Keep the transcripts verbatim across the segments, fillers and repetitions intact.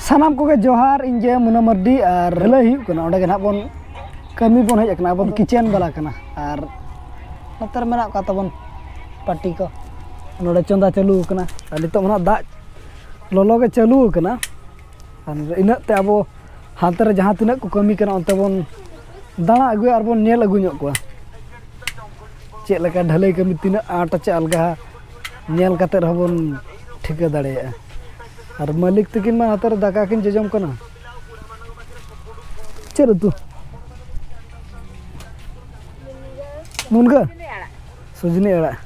ᱥᱟᱱᱟᱢ ᱠᱚᱜᱮ ᱡᱚᱦᱟᱨ, ᱤᱧ ᱜᱮ ᱢᱩᱱᱟ ᱢᱟᱨᱰᱤ᱾ ᱟᱨ ᱰᱷᱟᱹᱞᱟᱹᱭ ᱦᱩᱭᱩᱜ ᱠᱟᱱᱟ, ᱚᱸᱰᱮ ᱜᱮ ᱱᱟᱦᱟᱜ ᱵᱚᱱ ᱠᱟᱹᱢᱤ ᱵᱚᱱ ᱦᱮᱡ ᱟᱠᱟᱱᱟ, ᱟᱵᱚ ᱫᱚ ᱠᱤᱪᱮᱱ ᱵᱟᱞᱟ ᱠᱟᱱᱟ᱾ ᱟᱨ ᱱᱚᱛᱮ ᱨᱮ ᱢᱮᱱᱟᱜ ᱠᱚᱣᱟ ᱛᱟᱵᱚᱱ ᱯᱟᱴᱤ ᱠᱚ, ᱱᱚᱰᱮ ᱪᱚᱸᱫᱟ ᱪᱟᱹᱞᱩ ᱟᱠᱟᱱᱟ᱾ ᱟᱨ ᱱᱤᱛᱚᱜ ᱢᱟ ᱱᱟᱦᱟᱜ ᱫᱟᱜ ᱞᱚᱞᱚ ᱜᱮ ᱪᱟᱹᱞᱩ ᱟᱠᱟᱱᱟ᱾ ᱟᱨ ᱤᱱᱟᱹᱜ ᱛᱮ ᱟᱵᱚ ᱦᱟᱱᱛᱮ ᱨᱮ ᱡᱟᱦᱟᱸ ᱛᱤᱱᱟᱹᱜ ᱠᱚ ᱠᱟᱹᱢᱤ ᱠᱟᱱᱟ, ᱚᱱᱛᱮ ᱵᱚᱱ ᱫᱟᱬᱟ ᱟᱹᱜᱩᱭᱟ ᱟᱨ ᱵᱚᱱ ᱧᱮᱞ ᱟᱹᱜᱩ ᱧᱚᱜ ᱠᱚᱣᱟ᱾ ᱪᱮᱫ ᱞᱮᱠᱟ ᱰᱷᱟᱹᱞᱟᱹᱭ ᱠᱟᱹᱢᱤ ᱛᱤᱱᱟᱹᱜ ᱟᱸᱴ ᱪᱮ ᱟᱞᱜᱟ, ᱧᱮᱞ ᱠᱟᱛᱮ ᱨᱮᱦᱚᱸ ᱵᱚᱱ ᱴᱷᱤᱠᱟᱹ ᱫᱟᱲᱮᱭᱟᱜᱼᱟ᱾ ᱟᱨ ᱢᱟᱹᱞᱤᱠ ᱛᱟᱹᱠᱤᱱ ᱢᱟ ᱱᱚᱛᱮ ᱨᱮ ᱫᱟᱠᱟ ᱠᱤᱱ ᱡᱚᱡᱚᱢ ᱠᱟᱱᱟ᱾ ᱪᱮᱫ ᱩᱛᱩ? ᱢᱩᱱᱜᱟᱹ? ᱥᱩᱡᱽᱱᱤ ᱟᱲᱟᱜ᱾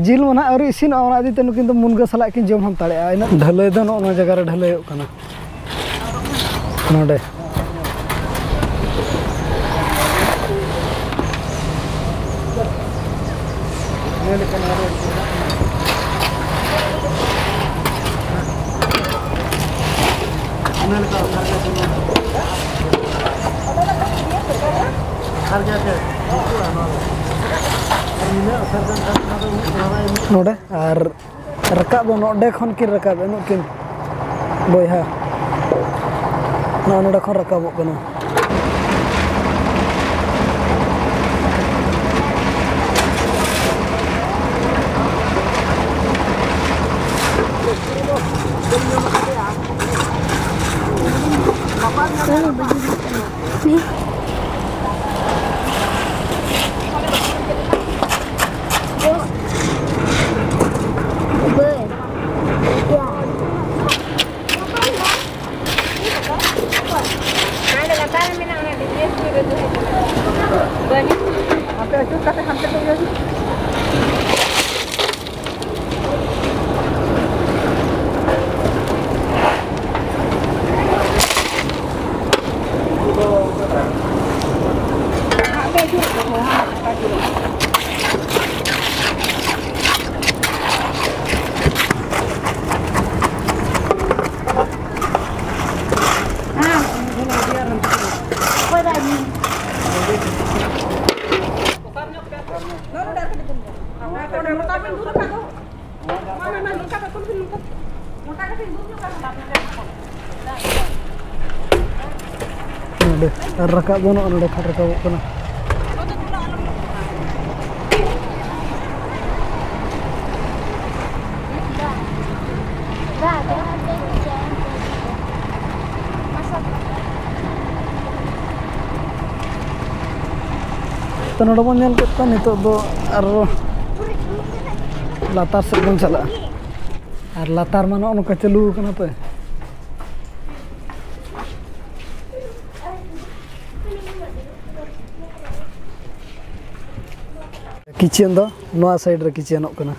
ᱡᱤᱞ ᱢᱟ ᱱᱟᱦᱟᱜ ᱟᱹᱣᱨᱤ ᱤᱥᱤᱱᱚᱜᱼᱟ, ᱚᱱᱟ ᱤᱫᱤ ᱛᱮ ᱱᱩᱠᱤᱱ ᱫᱚ ᱢᱩᱱᱜᱟᱹ ᱥᱟᱞᱟᱜ ᱠᱤᱱ ᱡᱚᱢ ᱦᱟᱛᱟᱲᱮᱜᱼᱟ᱾ ᱤᱱᱟᱹᱜ ᱰᱷᱟᱹᱞᱟᱹᱭ ᱫᱚ ᱱᱚᱜᱼᱚ ᱱᱚᱣᱟ ᱡᱟᱭᱜᱟ ᱨᱮ ᱰᱷᱟᱹᱞᱟᱹᱭᱚᱜ ᱠᱟᱱᱟ᱾ ᱱᱚᱰᱮ᱾ ᱱᱚᱰᱮ ᱟᱨ ᱨᱟᱠᱟᱵ ᱫᱚ ᱱᱚᱰᱮ ᱠᱷᱚᱱ ᱠᱤᱱ ᱨᱟᱠᱟᱵ ᱮᱱ ᱩᱱᱠᱤᱱ ᱵᱚᱭᱦᱟ᱾ ᱱᱚᱜᱼᱚ ᱱᱚᱰᱮ ᱠᱷᱚᱱ ᱨᱟᱠᱟᱵᱚᱜ ᱠᱟᱱᱟ᱾ ᱟᱨ ᱨᱟᱠᱟᱵ ᱜᱟᱱᱚᱜᱼᱟ, ᱱᱚᱰᱮ ᱠᱷᱟᱱ ᱨᱟᱠᱟᱵᱚᱜ ᱠᱟᱱᱟ᱾ ᱛᱚ, ᱱᱚᱰᱮ ᱵᱚᱱ ᱧᱮᱞ ᱠᱮᱫ ᱠᱚᱣᱟ, ᱱᱤᱛᱚᱜ ᱫᱚ ᱟᱨᱚ ᱞᱟᱛᱟᱨ ᱥᱮᱫ ᱵᱚᱱ ᱪᱟᱞᱟᱜᱼᱟ᱾ ᱟᱨ ᱞᱟᱛᱟᱨ ᱢᱟ ᱱᱚᱜᱼᱚ ᱱᱚᱝᱠᱟ ᱪᱟᱹᱞᱩ ᱟᱠᱟᱱᱟ ᱯᱮ᱾ ᱠᱤᱪᱮᱱ ᱫᱚ ᱱᱚᱣᱟ ᱥᱟᱭᱤᱰ ᱨᱮ ᱠᱤᱪᱮᱱᱚᱜ ᱠᱟᱱᱟ,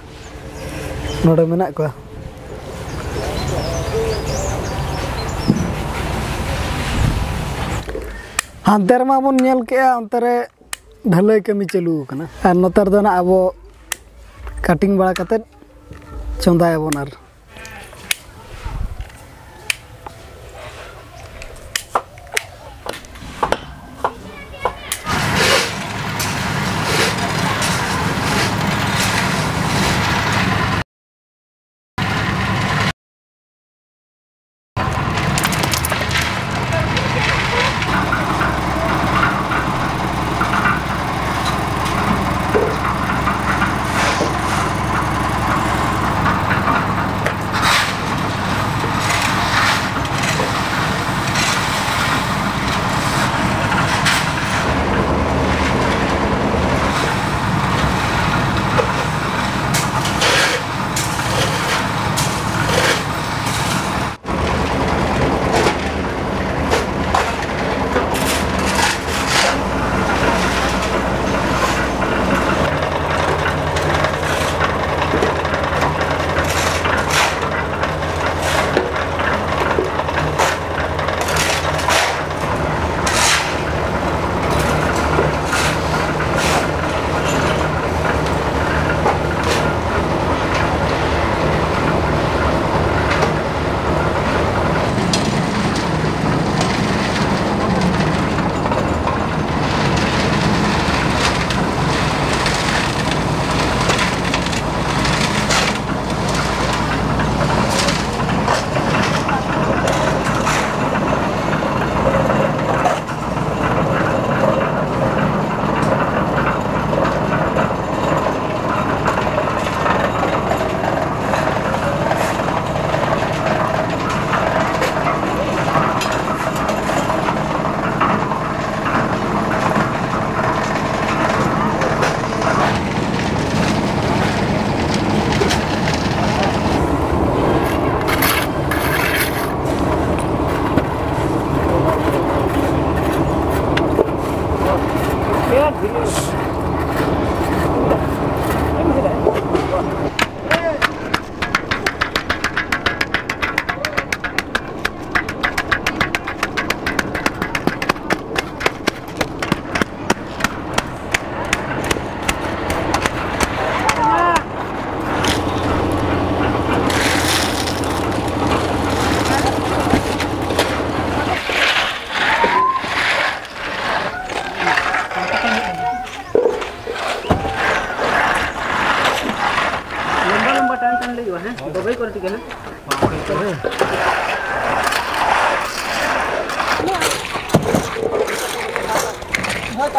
ᱱᱚᱰᱮ ᱢᱮᱱᱟᱜ ᱠᱚᱣᱟ᱾ ᱦᱟᱱᱛᱮ ᱨᱮᱢᱟ ᱵᱚᱱ ᱧᱮᱞ ᱠᱮᱜᱼᱟ, ᱚᱱᱛᱮ ᱨᱮ ᱰᱷᱟᱹᱞᱟᱹᱭ ᱠᱟᱹᱢᱤ ᱪᱟᱹᱞᱩ ᱟᱠᱟᱱᱟ, ᱟᱨ ᱱᱚᱛᱮ ᱨᱮᱫᱚ ᱱᱟᱜ ᱟᱵᱚ ᱠᱟᱴᱤᱝ ᱵᱟᱲᱟ ᱠᱟᱛᱮᱫ ᱪᱚᱸᱫᱟᱭᱟᱵᱚᱱ᱾ ᱟᱨ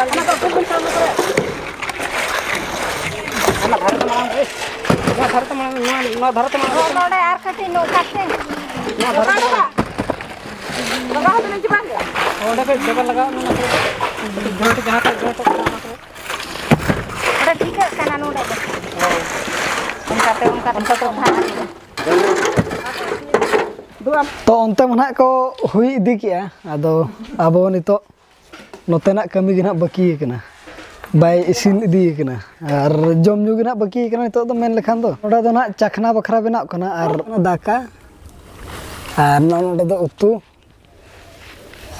ᱚᱱᱟ ᱫᱚ ᱩᱥᱩᱞ ᱵᱚᱱ ᱥᱟᱵ ᱱᱚᱛᱮ ᱨᱮ᱾ ᱚᱱᱟ ᱫᱷᱟᱨᱮ ᱛᱮ ᱢᱟᱲᱟᱝ ᱨᱮ᱾ ᱱᱚᱣᱟ ᱫᱷᱟᱨᱮ ᱛᱮ ᱢᱟᱲᱟᱝ, ᱱᱚᱣᱟ, ᱱᱚᱣᱟ ᱫᱷᱟᱨᱮ ᱛᱮ ᱢᱟᱲᱟᱝ ᱨᱮ᱾ ᱱᱚᱰᱮ ᱟᱨ ᱠᱟᱹᱴᱤᱡ ᱱᱚᱝᱠᱟ ᱛᱮ᱾ ᱱᱚᱣᱟ ᱫᱷᱟᱨᱮ ᱛᱮ ᱢᱟᱲᱟᱝ᱾ ᱞᱟᱜᱟᱣ ᱦᱚᱸ ᱵᱤᱱ ᱪᱮ ᱵᱟᱝ ᱜᱮ? ᱚᱸᱰᱮ ᱠᱷᱚᱡ ᱰᱚᱵᱚᱞ ᱞᱟᱜᱟᱣ ᱢᱮ, ᱚᱱᱟ ᱠᱚᱨᱮ᱾ ᱡᱚᱭᱮᱱᱴ ᱡᱟᱦᱟᱸ ᱴᱷᱮᱡ ᱡᱚᱭᱮᱱᱴᱚᱜ ᱠᱟᱱᱟ, ᱚᱱᱟ ᱠᱚᱨᱮ᱾ ᱚᱸᱰᱮ ᱴᱷᱤᱠᱟᱹᱜ ᱠᱟᱱᱟ, ᱱᱚᱰᱮ ᱫᱚ᱾ ᱦᱳᱭ᱾ ᱚᱱᱠᱟᱛᱮ, ᱚᱱᱠᱟᱛᱮ ᱚᱱᱠᱟ ᱛᱮ᱾ ᱫᱩ ᱟᱢ᱾ ᱛᱚ, ᱚᱱᱛᱮ ᱢᱟ ᱱᱟᱦᱟᱜ ᱠᱚ ᱦᱩᱭ ᱤᱫᱤ ᱠᱮᱜᱼᱟ᱾ ᱟᱫᱚ ᱟᱵᱚ ᱱᱤᱛᱚᱜ ᱱᱚᱛᱮᱱᱟᱜ ᱠᱟᱹᱢᱤ ᱜᱮ ᱱᱟᱦᱟᱜ ᱵᱟᱹᱠᱤ ᱟᱠᱟᱱᱟ, ᱵᱟᱭ ᱤᱥᱤᱱ ᱤᱫᱤ ᱟᱠᱟᱱᱟ᱾ ᱟᱨ ᱡᱚᱢ ᱧᱩ ᱜᱮ ᱱᱟᱦᱟᱜ ᱵᱟᱹᱠᱤ ᱟᱠᱟᱱᱟ ᱱᱤᱛᱚᱜ ᱫᱚ, ᱢᱮᱱ ᱞᱮᱠᱷᱟᱱ ᱫᱚ᱾ ᱱᱚᱰᱮ ᱫᱚ ᱱᱟᱦᱟᱜ ᱪᱟᱠᱷᱱᱟ ᱵᱟᱠᱷᱨᱟ ᱵᱮᱱᱟᱣ ᱠᱟᱱᱟ, ᱟᱨ ᱫᱟᱠᱟ, ᱟᱨ ᱱᱚᱜᱼᱚ ᱱᱚᱰᱮ ᱫᱚ ᱩᱛᱩ,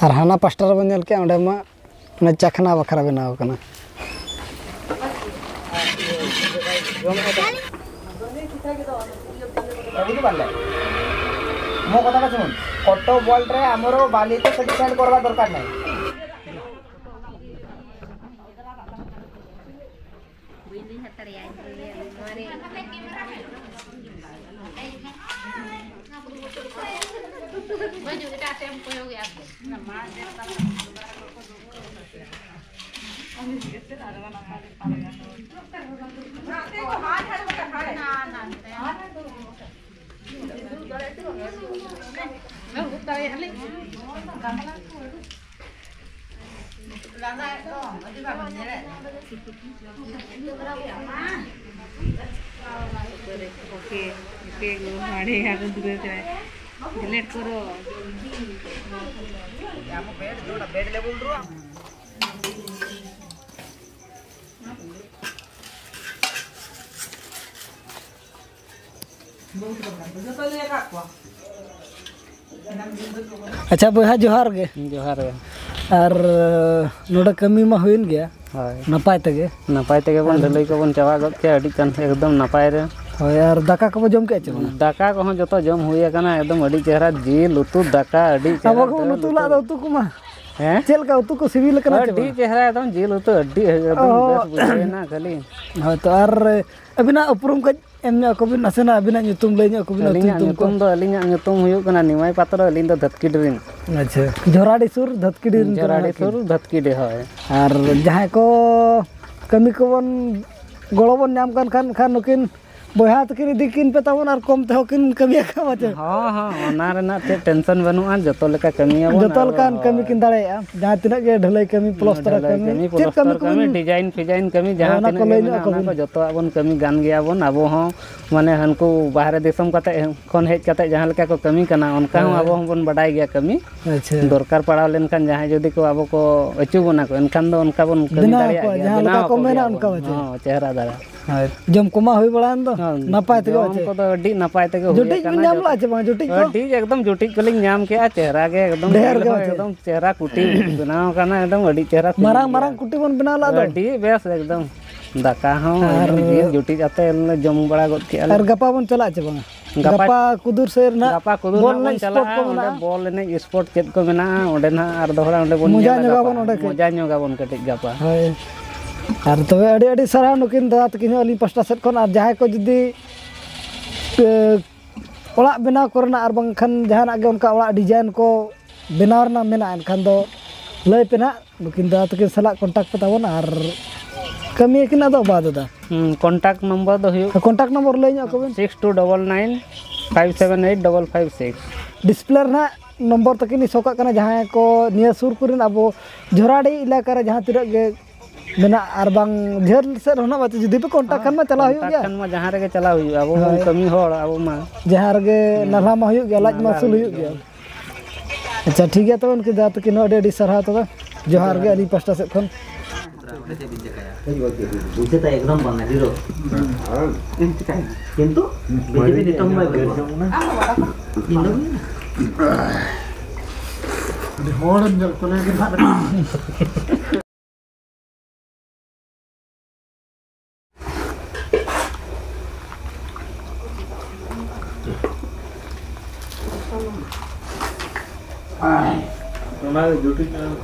ᱟᱨ ᱦᱟᱱᱟ ᱯᱟᱥᱴᱟ ᱨᱮᱵᱚᱱ ᱧᱮᱞ ᱠᱮᱜᱼᱟ, ᱚᱸᱰᱮ ᱢᱟ ᱚᱱᱟ ᱪᱟᱠᱷᱱᱟ ᱵᱟᱠᱷᱨᱟ ᱵᱮᱱᱟᱣ ᱠᱟᱱᱟ᱾ ବୁଝିପାରିଲେ? ମୋ କଥାଟା ଶୁଣନ୍ତୁ, କଟକ ୱାର୍ଲଡରେ ଆମର ବାଲି ତ ସେଠି ସେଣ୍ଡ କରିବା ଦରକାର ନାହିଁ। ओके, ओके, गो, मारे यार, दूर से। डिलीट करो। ᱟᱪᱪᱷᱟ ᱵᱚᱭᱦᱟ, ᱡᱚᱦᱟᱨ ᱜᱮ᱾ ᱡᱚᱦᱟᱨ ᱜᱮ᱾ ᱟᱨ ᱱᱚᱰᱮ ᱠᱟᱹᱢᱤ ᱢᱟ ᱦᱩᱭᱮᱱ ᱜᱮᱭᱟ᱾ ᱦᱳᱭ᱾ ᱱᱟᱯᱟᱭ ᱛᱮᱜᱮ᱾ ᱱᱟᱯᱟᱭ ᱛᱮᱜᱮ ᱵᱚᱱ ᱟᱨ ᱰᱷᱟᱹᱞᱟᱹᱭ ᱠᱚᱵᱚᱱ ᱪᱟᱵᱟ ᱜᱚᱫ ᱠᱮᱫᱟ, ᱟᱹᱰᱤ ᱪᱟᱱ ᱮᱠᱫᱚᱢ ᱱᱟᱯᱟᱭ ᱨᱮ᱾ ᱦᱳᱭ, ᱟᱨ ᱫᱟᱠᱟ ᱠᱚᱵᱚ ᱡᱚᱢ ᱠᱮᱫᱼᱟ ᱪᱮ ᱵᱟᱝᱟ? ᱫᱟᱠᱟ ᱠᱚᱦᱚᱸ ᱡᱚᱛᱚ ᱡᱚᱢ ᱦᱩᱭ ᱟᱠᱟᱱᱟ, ᱮᱠᱫᱚᱢ ᱟᱹᱰᱤ ᱪᱮᱦᱨᱟ ᱡᱤᱞ ᱩᱛᱩ ᱫᱟᱠᱟ, ᱟᱹᱰᱤ ᱪᱮᱦᱨᱟ ᱟᱵᱚ ᱠᱚ ᱫᱟᱹᱞ ᱩᱛᱩ ᱞᱟᱜ ᱫᱚ ᱩᱛᱩ ᱠᱚᱢᱟ᱾ ᱦᱮᱸ? ᱪᱮᱫ ᱞᱮᱠᱟ ᱩᱛᱩ ᱠᱚ ᱥᱤᱵᱤᱞ ᱟᱠᱟᱱᱟ ᱪᱮ ᱟᱹᱰᱤ ᱵᱟᱝ? ᱪᱮᱦᱨᱟ, ᱮᱠᱫᱚᱢ ᱡᱤᱞ ᱩᱛᱩ ᱟᱹᱰᱤ ᱮᱠᱫᱚᱢ ᱚ᱾ ᱵᱮᱥ ᱵᱩᱡᱷᱟᱹᱣ ᱮᱱᱟ ᱠᱷᱟᱹᱞᱤ᱾ ᱦᱳᱭ ᱛᱚ, ᱟᱨ ᱟᱹᱵᱤᱱᱟᱜ ᱩᱯᱨᱩᱢ ᱠᱟᱹᱡ ᱮᱢ ᱧᱚᱜ ᱟᱠᱚ ᱵᱤᱱ, ᱱᱟᱥᱮᱱᱟᱜ ᱟᱹᱵᱤᱱᱟᱜ ᱧᱩᱛᱩᱢ ᱞᱟᱹᱭ ᱧᱚᱜ ᱟᱠᱚ ᱵᱤᱱ, ᱟᱹᱛᱩ ᱟᱹᱞᱤᱧᱟᱜ ᱧᱩᱛᱩᱢ ᱠᱚ᱾ ᱧᱩᱛᱩᱢ ᱫᱚ, ᱟᱹᱞᱤᱧᱟᱜ ᱧᱩᱛᱩᱢ ᱦᱩᱭᱩᱜ ᱠᱟᱱᱟ ᱱᱤᱢᱟᱭ ᱯᱟᱛᱨᱚ, ᱟᱹᱞᱤᱧ ᱫᱚ ᱫᱷᱟᱹᱛᱠᱤᱰ ᱨᱮᱱ᱾ ᱟᱪᱪᱷᱟ, ᱡᱷᱚᱨᱟᱰᱤ ᱥᱩᱨ ᱫᱷᱟᱹᱛᱠᱤᱰᱤ ᱨᱮᱱ ᱠᱟᱱᱟ ᱡᱷᱚᱨᱟᱰᱤ ᱠᱤᱱ᱾ ᱥᱩᱨ ᱫᱷᱟᱹᱛᱠᱤᱰᱤ, ᱦᱳᱭ᱾ ᱟᱨ ᱡᱟᱦᱟᱸᱭ ᱠᱚ ᱠᱟᱹᱢᱤ ᱠᱚᱵᱚᱱ ᱜᱚᱲᱚ ᱵᱚᱱ ᱧᱟᱢ ᱠᱟᱱ ᱠᱷᱟᱱ, ᱠᱷᱟᱱ ᱱᱩᱠᱤᱱ ᱵᱚᱭᱦᱟ ᱛᱟᱹᱠᱤᱱ ᱤᱫᱤ ᱠᱤᱱ ᱯᱮ ᱛᱟᱵᱚᱱ, ᱟᱨ ᱠᱚᱢ ᱛᱮᱦᱚᱸ ᱠᱤᱱ ᱠᱟᱹᱢᱤᱭᱟ ᱠᱟᱢᱟ ᱪᱮ? ᱦᱚᱸ, ᱦᱚᱸ, ᱚᱱᱟ ᱨᱮᱱᱟᱜ ᱪᱮᱫ ᱴᱮᱱᱥᱚᱱ ᱵᱟᱹᱱᱩᱜᱼᱟ, ᱡᱚᱛᱚ ᱞᱮᱠᱟ ᱠᱟᱹᱢᱤᱭᱟᱵᱚᱱ᱾ ᱡᱚᱛᱚ ᱟᱨ ᱞᱮᱠᱟᱱ ᱠᱟᱹᱢᱤ ᱠᱤᱱ ᱫᱟᱲᱮᱭᱟᱜᱼᱟ, ᱡᱟᱦᱟᱸ ᱛᱤᱱᱟᱹᱜ ᱜᱮ ᱰᱷᱟᱹᱞᱟᱹᱭ ᱠᱟᱹᱢᱤ, ᱯᱞᱚᱥᱴᱟᱨ ᱰᱷᱟᱹᱞᱟᱹᱭ ᱠᱟᱹᱢᱤ, ᱠᱟᱹᱢᱤ, ᱪᱮᱫ ᱠᱟᱹᱢᱤ ᱯᱞᱚᱥᱴᱟᱨ ᱠᱚᱵᱚᱱ ᱠᱟᱹᱢᱤ, ᱰᱤᱡᱟᱭᱤᱱ ᱯᱷᱤᱡᱟᱭᱤᱱ ᱠᱟᱹᱢᱤ, ᱦᱳᱭ, ᱡᱟᱦᱟᱸ ᱚᱱᱟ ᱠᱚ ᱛᱤᱱᱟᱹᱜ ᱜᱮ ᱞᱟᱹᱭ ᱧᱚᱜ ᱢᱮᱱᱟᱜᱼᱟ, ᱟᱠᱚ ᱚᱱᱟ ᱵᱤᱱ᱾ ᱠᱚ ᱡᱚᱛᱚᱣᱟᱜ ᱵᱚᱱ ᱠᱟᱹᱢᱤ ᱜᱟᱱ ᱜᱮᱭᱟᱵᱚᱱ᱾ ᱟᱵᱚ ᱦᱚᱸ ᱢᱟᱱᱮ ᱦᱟᱱᱠᱩ ᱵᱟᱦᱨᱮ ᱫᱤᱥᱚᱢ ᱠᱟᱛᱮ ᱠᱷᱚᱱ ᱦᱮᱡ ᱠᱟᱛᱮ ᱡᱟᱦᱟᱸ ᱞᱮᱠᱟ ᱠᱚ ᱠᱟᱹᱢᱤ ᱠᱟᱱᱟ, ᱚᱱᱠᱟ ᱦᱚᱸ ᱦᱳᱭ᱾ ᱟᱵᱚ ᱦᱚᱸᱵᱚᱱ ᱵᱟᱰᱟᱭ ᱜᱮᱭᱟ ᱠᱟᱹᱢᱤ᱾ ᱟᱪᱪᱷᱟ᱾ ᱫᱚᱨᱠᱟᱨ ᱯᱟᱲᱟᱣ ᱞᱮᱱᱠᱷᱟᱱ ᱡᱟᱦᱟᱸᱭ ᱡᱩᱫᱤ ᱠᱚ ᱟᱵᱚ ᱠᱚ ᱟᱹᱪᱩ ᱵᱚᱱᱟ ᱠᱚ, ᱮᱱᱠᱷᱟᱱ ᱫᱚ ᱚᱱᱠᱟ ᱵᱚᱱ ᱠᱟᱹᱢᱤ ᱵᱮᱱᱟᱣ ᱫᱟᱲᱮᱭᱟᱜ ᱟᱠᱚ, ᱜᱮᱭᱟ, ᱡᱟᱦᱟᱸ ᱵᱮᱱᱟᱣ ᱞᱮᱠᱟ ᱠᱚ ᱟᱠᱚ ᱢᱮᱱᱟ ᱜᱮᱭᱟ ᱵᱚᱱ᱾ ᱚᱱᱠᱟ ᱵᱟᱪᱮ? ᱦᱚᱸ, ᱪᱮᱦᱨᱟ ᱫᱷᱟᱨᱟ᱾ ᱦᱳᱭ᱾ ᱡᱚᱢ ᱠᱚᱢᱟ ᱦᱩᱭ ᱵᱟᱲᱟᱭᱮᱱ ᱫᱚ, ᱦᱚᱸ, ᱱᱟᱯᱟᱭ ᱛᱮᱜᱮ ᱡᱚᱢ ᱵᱟᱪᱮ? ᱠᱚᱫᱚ ᱟᱹᱰᱤ ᱱᱟᱯᱟᱭ ᱛᱮᱜᱮ ᱦᱩᱭ ᱡᱩᱴᱤᱡ ᱟᱠᱟᱱᱟ, ᱵᱤᱱ ᱧᱟᱢ ᱡᱚᱛᱚ᱾ ᱞᱮᱜᱼᱟ ᱪᱮ ᱵᱟᱝ? ᱡᱩᱴᱤᱡ ᱠᱚ? ᱟᱹᱰᱤ ᱮᱠᱫᱚᱢ ᱡᱩᱴᱤᱡ ᱠᱚᱞᱤᱧ ᱧᱟᱢ ᱠᱮᱜᱼᱟ, ᱪᱮᱦᱨᱟ ᱜᱮ ᱮᱠᱫᱚᱢ ᱰᱷᱮᱨ ᱡᱤᱞ ᱜᱮ ᱦᱚᱸ ᱵᱟᱪᱮ? ᱮᱠᱫᱚᱢ ᱪᱮᱦᱨᱟ ᱠᱩᱴᱤ ᱵᱮᱱᱟᱣ ᱟᱠᱟᱱᱟ, ᱮᱠᱫᱚᱢ ᱟᱹᱰᱤ ᱪᱮᱦᱨᱟ ᱠᱩᱴᱤ ᱢᱟᱨᱟᱝ ᱜᱮᱭᱟ᱾ ᱢᱟᱨᱟᱝ ᱠᱩᱴᱤ ᱵᱚᱱ ᱵᱮᱱᱟᱣ ᱞᱮᱫ ᱫᱚ᱾ ᱟᱹᱰᱤ ᱵᱮᱥ ᱮᱠᱫᱚᱢ᱾ ᱫᱟᱠᱟ ᱦᱚᱸ ᱟᱨ ᱮᱠᱫᱚᱢ ᱡᱤᱞ ᱡᱩᱴᱤᱡ ᱟᱛᱮ ᱞᱮ ᱡᱚᱢ ᱵᱟᱲᱟ ᱜᱚᱫ ᱠᱮᱜᱼᱟ ᱞᱮ᱾ ᱟᱨ ᱜᱟᱯᱟ ᱵᱚᱱ ᱪᱟᱞᱟᱜᱼᱟ ᱪᱮ ᱵᱟᱝᱟ? ᱜᱟᱯᱟ ᱜᱟᱯᱟ ᱠᱩᱫᱩᱨ ᱥᱮᱫ ᱨᱮᱱᱟᱜ ᱜᱟᱯᱟ ᱠᱩᱫᱩᱨ ᱵᱚᱞ ᱱᱟᱜ ᱵᱚᱱ ᱮᱱᱮᱡ ᱥᱯᱚᱴ ᱪᱟᱞᱟᱜᱼᱟ, ᱠᱚ ᱚᱸᱰᱮ ᱢᱮᱱᱟᱜᱼᱟ᱾ ᱵᱚᱞ ᱮᱱᱮᱡ ᱥᱯᱚᱴ ᱪᱮᱫ ᱠᱚ ᱢᱮᱱᱟᱜᱼᱟ, ᱚᱸᱰᱮ ᱱᱟᱜ ᱟᱨ ᱫᱚᱦᱲᱟ ᱚᱸᱰᱮ ᱵᱚᱱ ᱢᱚᱡᱟ ᱧᱮᱞᱟ ᱧᱚᱜ ᱜᱟᱯᱟ᱾ ᱟᱵᱚᱱ ᱚᱸᱰᱮ ᱠᱟᱹᱡ᱾ ᱢᱚᱡᱟ ᱧᱚᱜ ᱟᱵᱚᱱ ᱠᱟᱹᱴᱤᱡ ᱜᱟᱯᱟ᱾ ᱦᱳᱭ᱾ ᱟᱨ ᱛᱚᱵᱮ ᱟᱹᱰᱤ ᱟᱹᱰᱤ ᱥᱟᱨᱦᱟᱣ ᱱᱩᱠᱤᱱ ᱫᱟᱫᱟ ᱛᱟᱹᱠᱤᱱ ᱦᱚᱸ ᱟᱹᱞᱤᱧ ᱯᱟᱥᱴᱟ ᱥᱮᱫ ᱠᱷᱚᱱ, ᱟᱨ ᱡᱟᱦᱟᱸᱭ ᱠᱚ ᱡᱩᱫᱤ, ᱮ, ᱚᱲᱟᱜ ᱵᱮᱱᱟᱣ ᱠᱚᱨᱮᱱᱟᱜ ᱟᱨ ᱵᱟᱝᱠᱷᱟᱱ ᱡᱟᱦᱟᱱᱟᱜ ᱜᱮ ᱚᱱᱠᱟ ᱚᱲᱟᱜ ᱰᱤᱡᱟᱭᱤᱱ ᱠᱚ ᱵᱮᱱᱟᱣ ᱨᱮᱱᱟᱜ ᱢᱮᱱᱟᱜᱼᱟ, ᱮᱱᱠᱷᱟᱱ ᱫᱚ ᱞᱟᱹᱭ ᱯᱮ ᱱᱟᱦᱟᱜ, ᱱᱩᱠᱤᱱ ᱫᱟᱫᱟ ᱛᱟᱹᱠᱤᱱ ᱥᱟᱞᱟᱜ ᱠᱚᱱᱴᱟᱠᱴ ᱯᱮ ᱛᱟᱵᱚᱱ ᱟᱨ ᱠᱟᱹᱢᱤᱭᱟᱠᱤᱱ ᱟᱫᱚ ᱵᱟᱫ ᱮᱫᱟ᱾ ᱦᱩᱸ, ᱠᱚᱱᱴᱟᱠᱴ ᱱᱚᱢᱵᱚᱨ ᱫᱚ ᱦᱩᱭᱩᱜ ᱠᱚᱱᱴᱟᱠᱴ ᱱᱚᱢᱵᱚᱨ ᱞᱟᱹᱭ ᱧᱚᱜ ᱠᱚᱵᱤᱱ᱾ Six two double nine five seven eight double five six. Display ᱨᱮ ᱱᱟᱦᱟᱜ ᱱᱚᱢᱵᱚᱨ ᱛᱟᱹᱠᱤᱱ ᱥᱳ ᱠᱟᱜ ᱠᱟᱱᱟ, ᱡᱟᱦᱟᱸᱭ ᱠᱚ ᱱᱤᱭᱟᱹ ᱥᱩᱨ ᱠᱚᱨᱮᱱ ᱟᱵᱚ ᱡᱷᱚᱨᱟᱰᱤ ᱮᱞᱟᱠᱟ ᱨᱮ ᱡᱟᱦᱟᱸ ᱛᱤᱱᱟᱹᱜ ᱜᱮ ᱢᱮᱱᱟᱜ ᱟᱨ ᱵᱟᱝ ᱡᱷᱟᱹᱞ ᱥᱮᱫ ᱨᱮᱦᱚᱸ ᱱᱟᱜ ᱵᱟᱪᱚ, ᱡᱩᱫᱤ ᱯᱮ ᱠᱚᱱᱴᱟᱠᱴ ᱠᱷᱟᱱ ᱢᱟ ᱪᱟᱞᱟᱣ ᱦᱩᱭᱩᱜ ᱠᱚᱱᱴᱟᱠᱴ ᱜᱮᱭᱟ᱾ ᱠᱷᱟᱱ ᱢᱟ ᱡᱟᱦᱟᱸ ᱨᱮᱜᱮ ᱪᱟᱞᱟᱣ ᱦᱩᱭᱩᱜᱼᱟ, ᱟᱵᱚ ᱵᱚᱱ ᱦᱳᱭ᱾ ᱠᱟᱹᱢᱤ ᱦᱚᱲ, ᱟᱵᱚ ᱢᱟ᱾ ᱡᱟᱦᱟᱸ ᱨᱮᱜᱮ ᱦᱩᱸ᱾ ᱱᱟᱞᱦᱟ ᱢᱟ ᱦᱩᱭᱩᱜ ᱜᱮᱭᱟ, ᱞᱟᱡ ᱢᱟ ᱱᱟᱞᱦᱟ ᱟᱹᱥᱩᱞ ᱦᱩᱭᱩᱜ ᱦᱩᱭᱩᱜ ᱜᱮᱭᱟ᱾ ᱜᱮᱭᱟ᱾ ᱟᱪᱪᱷᱟ, ᱴᱷᱤᱠ ᱜᱮᱭᱟ, ᱛᱚᱵᱮ ᱩᱱᱠᱤᱱ ᱫᱟᱫᱟ ᱛᱟᱹᱠᱤᱱ ᱦᱚᱸ ᱟᱹᱰᱤ ᱟᱹᱰᱤ ᱥᱟᱨᱦᱟᱣ᱾ ᱛᱚᱵᱮ ᱡᱚᱦᱟᱨ ᱜᱮ ᱟᱹᱞᱤᱧ ᱯᱟᱥᱴᱟ ᱥᱮᱫ ᱠᱷᱚᱱ᱾ ᱵᱩᱡᱷᱟᱹᱣ ᱛᱟᱭ ᱮᱠᱫᱚᱢ ᱵᱟᱝᱟ, ᱡᱤᱨᱳ᱾ ᱠᱤᱱᱛᱩ ᱵᱤᱡᱮᱯᱤ ᱱᱤᱛᱚᱝ ᱵᱟᱭ ᱵᱩᱡᱷᱟᱹᱣᱟ᱾ ᱤᱧ ᱫᱚ ᱟᱹᱰᱤ ᱦᱚᱲᱮᱢ ᱧᱮᱞ ᱠᱚ ᱞᱟᱹᱭ ᱠᱮᱫᱟ᱾ ᱚᱱᱟ ᱜᱮ ᱡᱩᱴᱤ ᱠᱟᱱᱟ᱾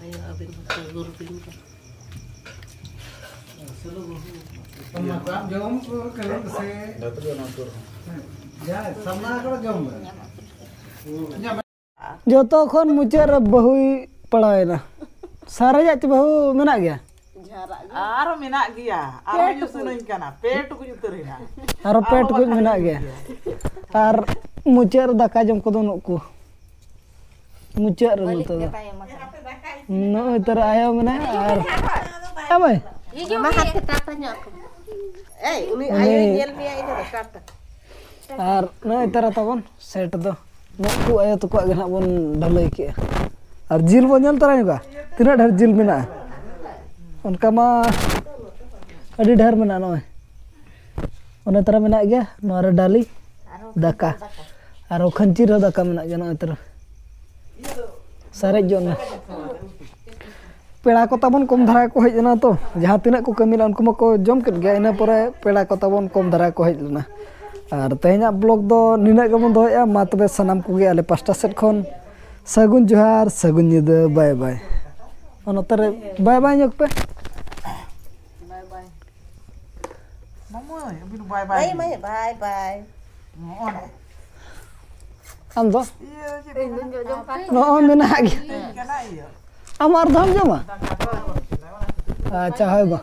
ᱟᱭᱳ, ᱟᱹᱵᱤᱱ ᱦᱚᱸ ᱥᱩᱨ ᱵᱤᱱ ᱠᱟᱱᱟ᱾ ᱚᱱᱟ ᱠᱚ ᱟᱢ ᱡᱚᱢ ᱠᱚ ᱠᱟᱹᱢᱤ ᱠᱚᱥᱮ? ᱡᱟ ᱥᱟᱢᱱᱟ ᱠᱚᱨᱮ ᱡᱚᱢ ᱢᱮ᱾ ᱡᱚᱛᱚ ᱠᱷᱚᱱ ᱢᱩᱪᱟᱹᱫ ᱨᱮ ᱵᱟᱹᱦᱩᱭ ᱯᱟᱲᱟᱣᱮᱱᱟ᱾ ᱥᱟᱨᱮᱡᱟᱜ ᱪᱮ ᱵᱟᱹᱦᱩ ᱢᱮᱱᱟᱜ ᱜᱮᱭᱟ? ᱟᱨᱚ ᱢᱮᱱᱟᱜ ᱜᱮᱭᱟ, ᱟᱨᱚ ᱧᱩᱥᱩᱱᱟᱹᱧ ᱠᱟᱱᱟ, ᱯᱮ ᱴᱩᱠᱩᱡ ᱩᱛᱟᱹᱨ ᱦᱮᱱᱟᱜᱼᱟ᱾ ᱟᱨᱚ ᱯᱮ ᱟᱨᱚ ᱴᱩᱠᱩᱡ ᱵᱟᱠᱷᱟᱱ ᱢᱮᱱᱟᱜ ᱜᱮᱭᱟ᱾ ᱟᱨ ᱢᱩᱪᱟᱹᱫ ᱨᱮ ᱫᱟᱠᱟ ᱡᱚᱢ ᱠᱚᱫᱚ ᱱᱩᱠᱩ᱾ ᱢᱩᱪᱟᱹᱫ ᱨᱮ ᱱᱤᱛᱚᱜ ᱫᱚ᱾ ᱱᱚᱜᱼᱚᱭ ᱛᱚᱨᱟ ᱟᱭᱳ ᱢᱮᱱᱟᱭᱟ ᱟᱨ ᱟᱢᱟᱭ᱾ ᱢᱟ ᱦᱟᱛ ᱠᱟᱴᱟ ᱧᱚᱜ ᱠᱚ᱾ ᱮᱭ, ᱩᱱᱤ ᱩᱱᱤ ᱟᱭᱳᱭ ᱧᱮᱞ ᱢᱮᱭᱟ, ᱤᱧ ᱫᱚ ᱠᱟᱴᱟ᱾ ᱟᱨ ᱱᱚᱜᱼᱚᱭ ᱛᱚᱨᱟ ᱛᱟᱵᱚᱱ ᱥᱮᱴ ᱫᱚ᱾ ᱱᱩᱠᱩ ᱟᱭᱳ ᱛᱟᱠᱚᱣᱟᱜ ᱜᱮ ᱱᱟᱦᱟᱜ ᱵᱚᱱ ᱰᱷᱟᱹᱞᱟᱹᱭ ᱠᱮᱜᱼᱟ᱾ ᱟᱨ ᱡᱤᱞ ᱵᱚᱱ ᱧᱮᱞ ᱛᱚᱨᱟ ᱧᱚᱜᱟ, ᱛᱤᱱᱟᱹᱜ ᱰᱷᱮᱨ ᱡᱤᱞ ᱢᱮᱱᱟᱜᱼᱟ᱾ ᱚᱱᱠᱟ ᱢᱟ ᱟᱹᱰᱤ ᱰᱷᱮᱨ ᱢᱮᱱᱟᱜᱼᱟ ᱱᱚᱜᱼᱚᱭ᱾ ᱚᱱᱮ ᱛᱚᱨᱟ ᱢᱮᱱᱟᱜ ᱜᱮᱭᱟ, ᱱᱚᱣᱟ ᱨᱮ ᱰᱟᱹᱞᱤ, ᱫᱟᱠᱟ᱾ ᱟᱨᱚ ᱠᱷᱟᱹᱧᱪᱤ ᱨᱮᱦᱚᱸ ᱫᱟᱠᱟ ᱢᱮᱱᱟᱜ ᱜᱮᱭᱟ ᱱᱚᱜᱼᱚᱭ ᱛᱚᱨᱟ᱾ ᱥᱟᱨᱮᱡ ᱜᱚᱫ ᱮᱱᱟ᱾ ᱯᱮᱲᱟ ᱠᱚ ᱛᱟᱵᱚᱱ ᱠᱚᱢ ᱫᱷᱟᱨᱟ ᱠᱚ ᱦᱮᱡ ᱮᱱᱟ ᱛᱚ, ᱡᱟᱦᱟᱸ ᱛᱤᱱᱟᱹᱜ ᱠᱚ ᱠᱟᱹᱢᱤ ᱞᱮᱫᱟ ᱩᱱᱠᱩ ᱢᱟᱠᱚ ᱡᱚᱢ ᱠᱮᱫ ᱜᱮᱭᱟ, ᱤᱱᱟᱹ ᱯᱚᱨᱮ ᱯᱮᱲᱟ ᱠᱚ ᱛᱟᱵᱚᱱ ᱠᱚᱢ ᱫᱷᱟᱨᱟ ᱠᱚ ᱦᱮᱡ ᱞᱮᱱᱟ᱾ ᱟᱨ ᱛᱮᱦᱮᱧᱟᱜ ᱵᱞᱚᱜ ᱫᱚ ᱱᱤᱱᱟᱹᱜ ᱜᱮᱵᱚᱱ ᱫᱚᱦᱚᱭᱮᱫᱼᱟ᱾ ᱢᱟ ᱛᱚᱵᱮ ᱥᱟᱱᱟᱢ ᱠᱚᱜᱮ ᱟᱞᱮ ᱯᱟᱥᱴᱟ ᱥᱮᱫ ᱠᱷᱚᱱ ᱥᱟᱹᱜᱩᱱ ᱡᱚᱦᱟᱨ, ᱥᱟᱹᱜᱩᱱ ᱧᱤᱫᱟᱹ, ᱵᱟᱭ ᱵᱟᱭ᱾ ᱚᱱᱟ ᱛᱚᱨᱮ ᱵᱟᱭ ᱵᱟᱭ ᱧᱚᱜ ᱯᱮ᱾ ᱵᱟᱭ ᱵᱟᱭ᱾ ᱢᱟᱢᱚᱭ, ᱟᱹᱵᱤᱱ ᱵᱟᱭ ᱵᱟᱭ ᱵᱟᱭ ᱵᱤᱱ᱾ ᱵᱟᱭ, ᱵᱟᱭ ᱵᱟᱭ᱾ ᱱᱚᱜᱼᱚ ᱱᱟ᱾ ᱟᱢ ᱫᱚ? ᱤᱭᱟᱹ, ᱪᱮᱫ ᱠᱚ ᱢᱮᱱᱟ? ᱱᱚᱜᱼᱚᱭ ᱢᱮᱱᱟᱜ ᱜᱮ᱾ ᱦᱮᱸ, ᱠᱟᱱᱟ ᱤᱭᱟᱹ᱾ ᱟᱢ ᱟᱨ ᱫᱷᱟᱣ ᱮᱢ ᱡᱚᱢᱟ? ᱫᱟᱠᱟ ᱫᱚ ᱟᱨ ᱵᱟᱹᱠᱤ ᱫᱚ, ᱚᱱᱟ ᱠᱚᱫᱚ᱾ ᱟᱪᱪᱷᱟ, ᱦᱳᱭ ᱜᱚ᱾